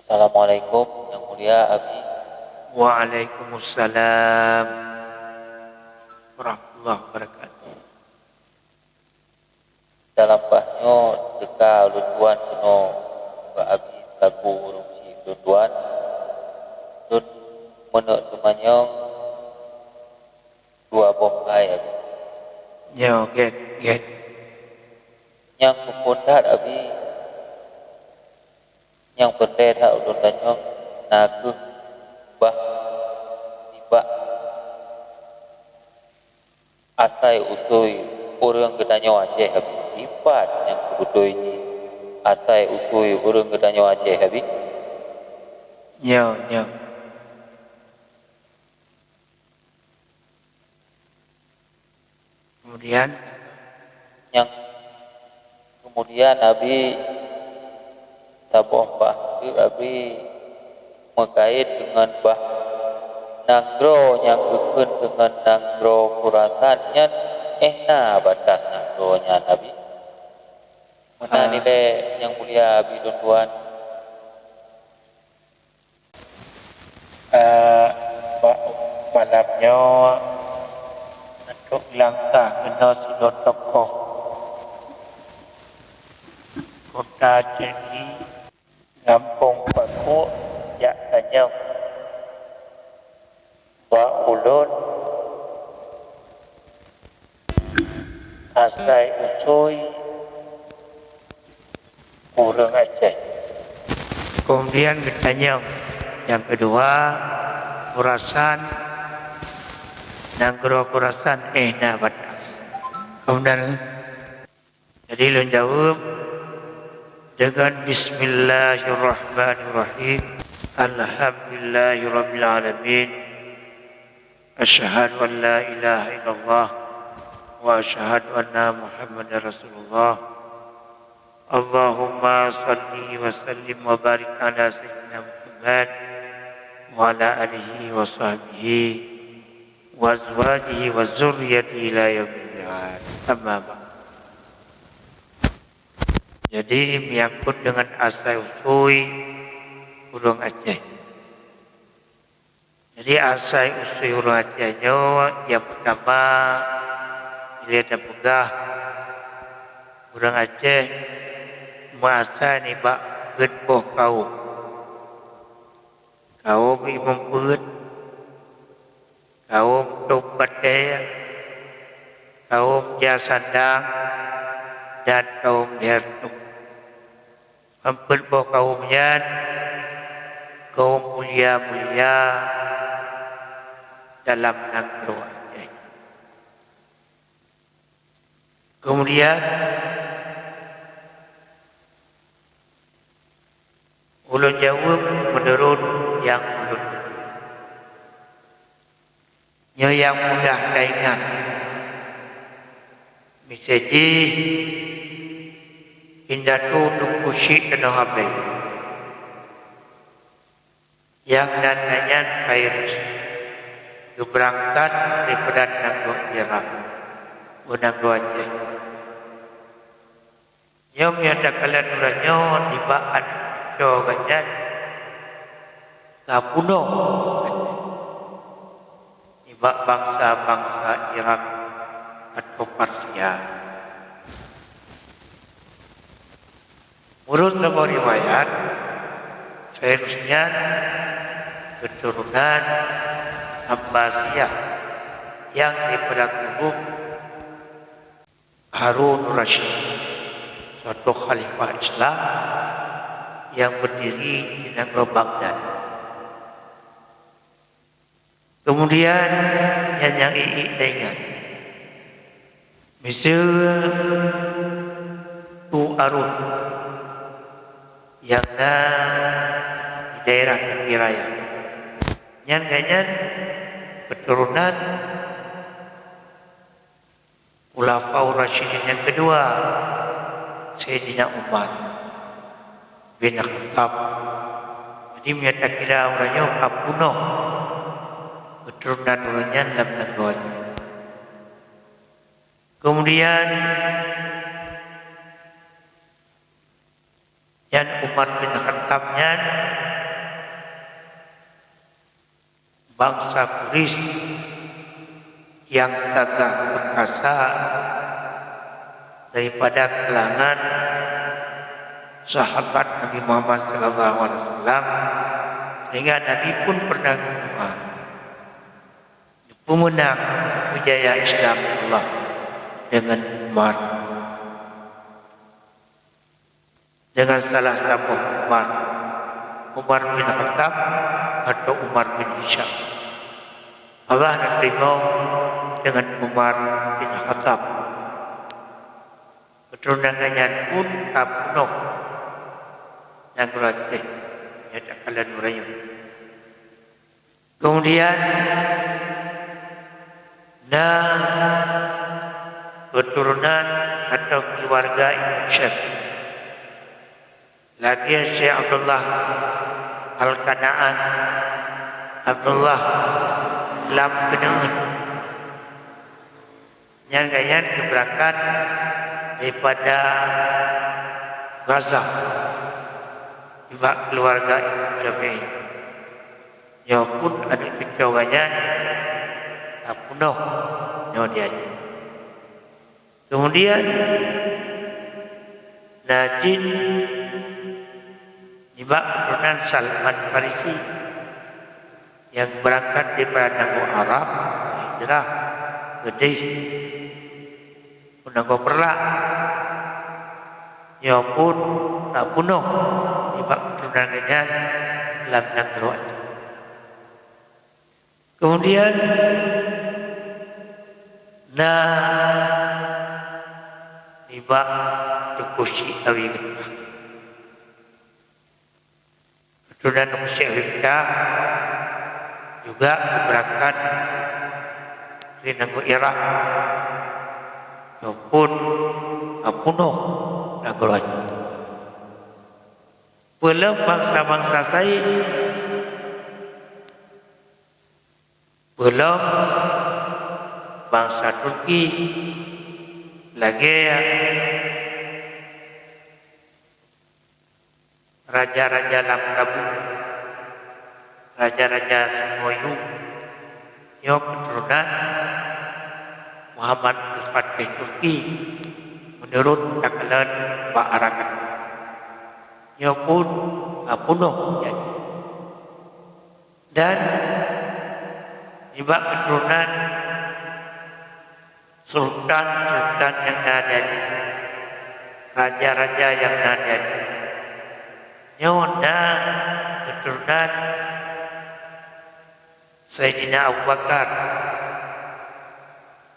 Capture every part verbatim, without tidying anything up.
Assalamualaikum, Yang Mulia Abi. Waalaikumsalam warahmatullahi wabarakatuh. Dalam bah nyoe teuka ulôn tuan keunoe bak Abi selaku ureuëng syiek ulôn tuan. Lôn meuneuk teumanyong dua boh hai, Abi. Nyoe, gét, gét. Nyang keuphon that, Abi, nyang peureulée that ulôn tanyong na kheueh bah nibak asai usui ureuëng geutanyoe Aceh, Abi. Dipat nyang seubeutôi jih asai usui ureuëng geutanyoe Aceh, Abi? Nyoe, nyoe. Kemudian? Nyang kemudian, Abi, saboh bah teuk, Abi, meukait deungon bah nanggroe nyang geukheun deungon nanggroe Khurasan nyan, éh na batas nanggroe nyan, Abi? Meunan Ah. ilée Nyang Mulia Abi lôn tuan. Eh, bak malam nyoe, untuk langkah keunoe sidroe tokoh kota Candi, gampông Pakuk, jak tanyong bak ulôn asai usui ureuëng Aceh. Kemudian geutanyong nyang keudua, Khurasan, nanggroe Khurasan éh na batas. Kemudian, jadi lôn jaweueb deungon Bismillahirrahmanirrahim. Alhamdulillahirabbil alamin. Asyhadu an la ilaha illallah wa asyhadu anna Muhammadar Rasulullah. Allahumma shalli wa sallim wa barik ala sayyidina Muhammad wa ala alihi wa sahbihi wa azwajihi wa dzurriyyatihi ila yaumil mi'ad. Amma ba'd. Jadi, menyangkut dengan asai usui ureuëng Aceh. Jadi, asai usui ureuëng Aceh nyoe nyang peutama, ilée tapeugah ureuëng Aceh meuasai nibak peuet boh kaum. Kaum Imum Peuet, kaum Tom Batée, kaum Jasandang, dan kaum Hertum. Peuet boh kaum nyan kaum mulia-mulia dalam nanggroe Aceh. Kemudian, ulôn jaweueb meunurot nyang ulôn teupeue. Nyoe nyang mudah taingat. Miseue jih indatu Teungku Chik Tanoh Abée, nyang nan nyan Fairuz, geubeurangkat daripada nanggroe Irak u nanggroe Aceh. Nyoe meunyoe takalon uroe nyoe nibak aneuk cucoe gobnyan ka peunoh nibak bansa-bansa Irak atau Persia. Meunurot saboh riwayat, Fairuz nyan keuturonan Abbasiyah nyang daripada kubu Harun Rasyid, suatu khalifah Islam nyang beudiri di nanggroe Baghdad. Kemudian, nyang, nyang iék taingat, miseue Tu Arun nyang na di daerah Tepi Raya. Nyan gobnyan keuturonan Khulafaur Rasyidin nyang keudua, Saidina Umar bin Khattab. Jadi, meunyoe takira ureuëng nyoe ka peunoh keuturonan ureuëng nyan lam nanggroe. Kemudian, nyan Umar bin Khattab nyan bansa Quraisy nyang gagah perkasa daripada kalangan sahabat Nabi Muhammad sallallahu alaihi wasallam, sehingga Nabi pun pernah berdoa, peumeunang beujaya Islam Allah dengan Umar. Dengan salah saboh Umar, Umar bin Khattab atau Umar bin Hisham. Allah neuteurimong dengan Umar bin Khattab. Keuturonan gobnyan pun ka peunoh nanggroe Aceh nyang takalon uroe nyoe. Kemudian na keuturonan atau keuluwarga Imam Syafi'i, lagèe Syekh Abdullah Al-Kanaan, Abdullah lam Keuneuen. Nyan gobnyan geubeurangkat daripada Gaza nibak keuluwarga Imam Syafi'i. Nyoe pun aneuk cucoe gobnyan ka peunoh nyoe di Aceh. Kemudian na cit nibak keuturonan Salman Farisi nyang beurangkat daripada nanggroe Arab, hijrah keudeh u nanggroe Peureulak. Nyoe pun ka peunoh nibak keuturonan gobnyan lam nanggroe Aceh. Kemudian na nibak Teungku Syik Awi Geutah. Keuturonan Teungku Syik Awi Geutah juga geubeurangkat dari nanggroe Irak, nyoe pun ka peunoh nanggroe Aceh. Peulom bansa-bansa Said, peulom bansa Turki, lagèe raja-raja Lam Kabu, raja-raja Sungoyu, nyoe keuturonan Muhammad Al-Fatih Turki, meunurot takalon bak Arakan. Nyoe pun ka peunoh di Aceh. Dan nibak keuturonan sultan-sultan nyang na di Aceh, raja-raja nyang na di Aceh, nyoe na keuturonan Saidina Abu Bakar,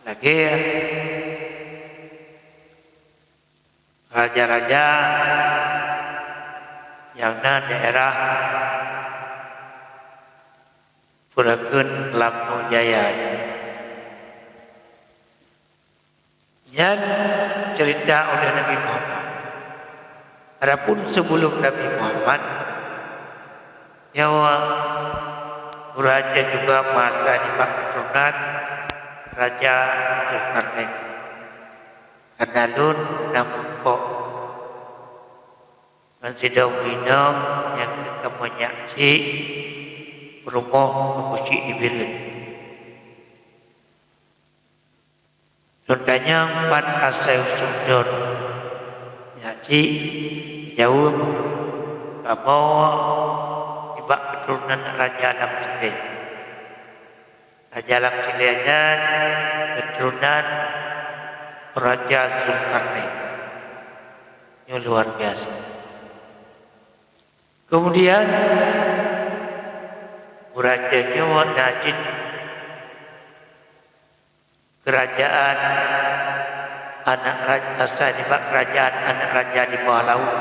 lagèe raja-raja nyang na daerah Peurakeun Lamno Jaya. Nyan cerita oleh Nabi Muhammad. Adapun sebelum Nabi Muhammad, nyoe beurangkat juga masa nibak keuturonan Raja Zulkarnain. Karena lôn na meurumpok ngon sidroe inong nyang keu kamoe nyak chik peurumoh Teungku Syik di Bireuen. Lôn tanyong, "Pat asai usoe droe?" Nyak chik jaweueb, "Kamoe nibak keuturonan Raja Lam Silée." Raja Lam Silée nyan keuturonan Raja Zulkarnain. Nyoe luar biasa. Kemudian, raja nyoe na cit kerajaan anak raja, asai nibak kerajaan anak raja di bawah laut.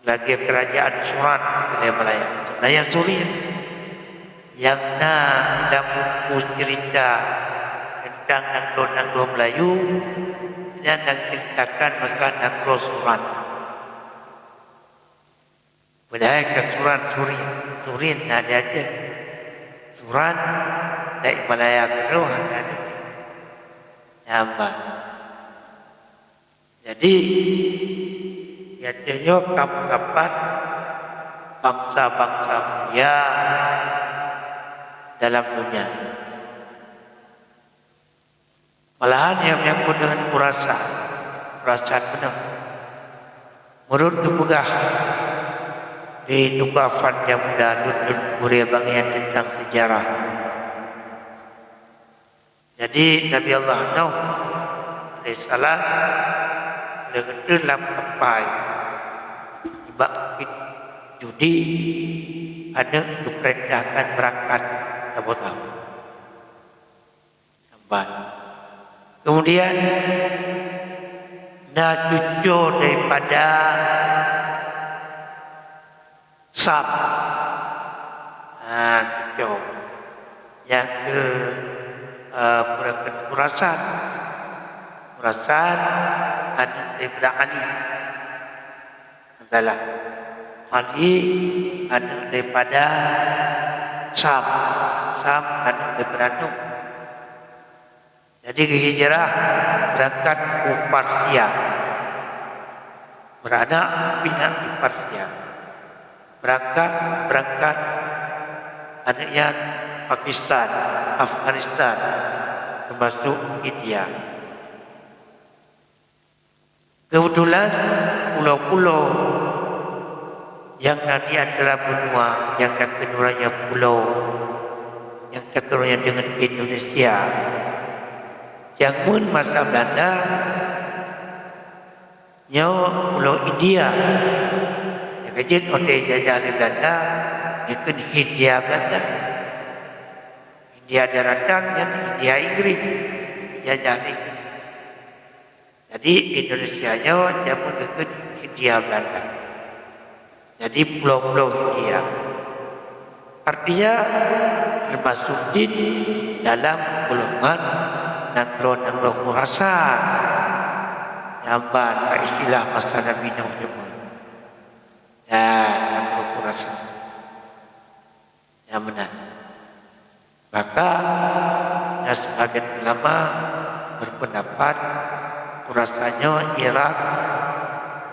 Lagèe kerajaan Suran di Malaya. Sebenarnya Surin nyang na lam buku cerita tentang nanggroe-nanggroe Melayu, dan nyang ceritakan masalah nanggroe Suran. Padahai kon Suran, Surin. Surin na di Aceh. Suran di Malaya keudroe hana di Jawa. Jadi, di Aceh nyoe ka meusapat bansa-bansa mulia dalam dunia. Malahan nyang menyangkut dengan Khurasan, Khurasan beuna. Meunurot geupeugah lé Teungku Affan Nyang Muda, lôn, lôn gurée bangai teuntang seujarah. Jadi, Nabi Allah Nuh alaihissalam lheueh geutreun lam kapai nibak bukét Judi, aneuk geupeurintahkan beurangkat saboh tahun. Lambat. Kemudian na cuco daripada Sam. Ha, cuco. Nyang keu, eh, peue kheun, Khurasan. Khurasan, aneuk daripada Ali. Salah. Ali, aneuk daripada Sam. Sam, aneuk daripada Nuh. Jadi, geuhijrah beurangkat u Persia. Beuraneuk pinak di Persia. Beurangkat, beurangkat, aneuk nyan Pakistan, Afghanistan, teumasuk India. Keubeutulan, pulo-pulo nyang na di antara beunua nyang takheun uroe nyoe pulo, nyang takheun uroe nyoe deungon Indonesia. Jameun masa Belanda, nyoe pulo India. Nyang ka jeuet watée jijajah lé Belanda, geukheun Hindia Belanda. Hindia Daratan nyan Hindia Inggris, jijajah lé Inggris. Jadi, Indonesia nyoe jameun geukheun Hindia Belanda. Jadi, pulo-pulo Hindia. Artinya, teumasuk jih dalam golongan nanggroe-nanggroe Khurasan. Nyang ban bak istilah masa Nabi Nuh jameun. Ya, nanggroe Khurasan. Nyang meunan. Maka, na sebagian ulama berpendapat, Khurasan nyoe Irak,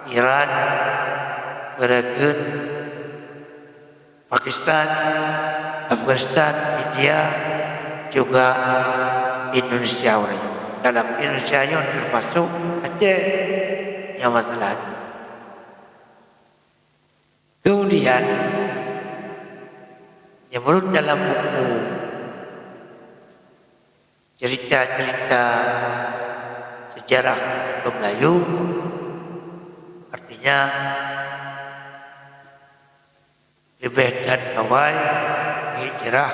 Iran, beureugeuen Pakistan, Afghanistan, India, juga Indonesia uroe nyoe. Dalam Indonesia nyoe teumasuk Aceh nyang masalah. Kemudian, nyang meunurot dalam buku cerita-cerita sejarah Meulayu, artinya leubeh that awai hijrah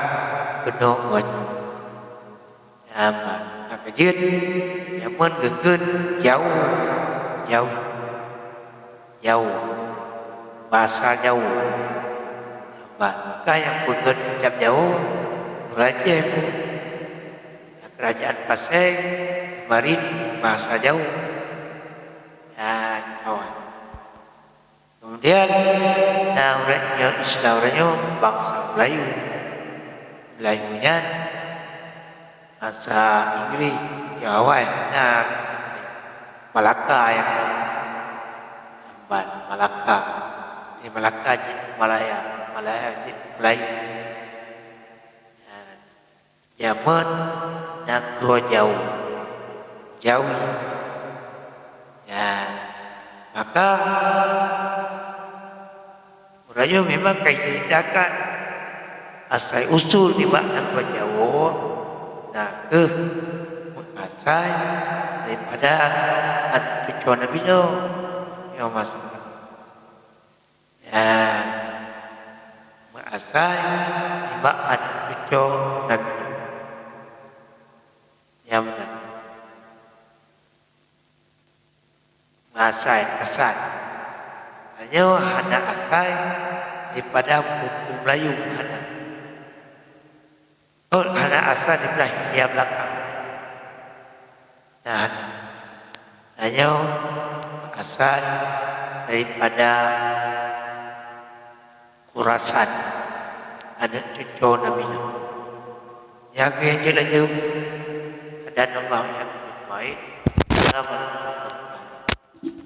keunoe u Aceh. Nyan ban, nyang keujeuet, jameun geukheun Jawoe, Jawoe, Jawoe, bahasa Jawoe. Nyan ban, maka nyang peugöt kitab Jawoe, ureueng Aceh pun. Nyang keurajaan Pasé, Marit, bahasa Jawoe. Nyan awai. Kemudian, na ureueng nyoe, istilah ureueng nyoe bansa Melayu. Melayu nyan bansa Inggris, ya awai na Malaka nyang ban Malaka. Di Malaka jeuet Malaya, Malaya jeuet Melayu. Nyan. Jameun nanggroe Jawoe, Jawi. Ya, maka uroe nyoe memang ka jiceuritakan asai usul nibak nanggroe Jawoe, na kheueh meuasai daripada aneuk cucoe Nabi Nuh, nyoe maksud. Ya, meuasai nibak aneuk cucoe Nabi Nuh. Ya, meunan. Meuasai, asai. Nyoe hana asai daripada buku Melayu, hana. Oh, hana asai daripada Hindia Belakang. Nah, nyoe asai daripada Khurasan, aneuk cucoe Nabi Nuh. Nyang keu jeuet laju, dan Allah yang main. Assalamualaikum.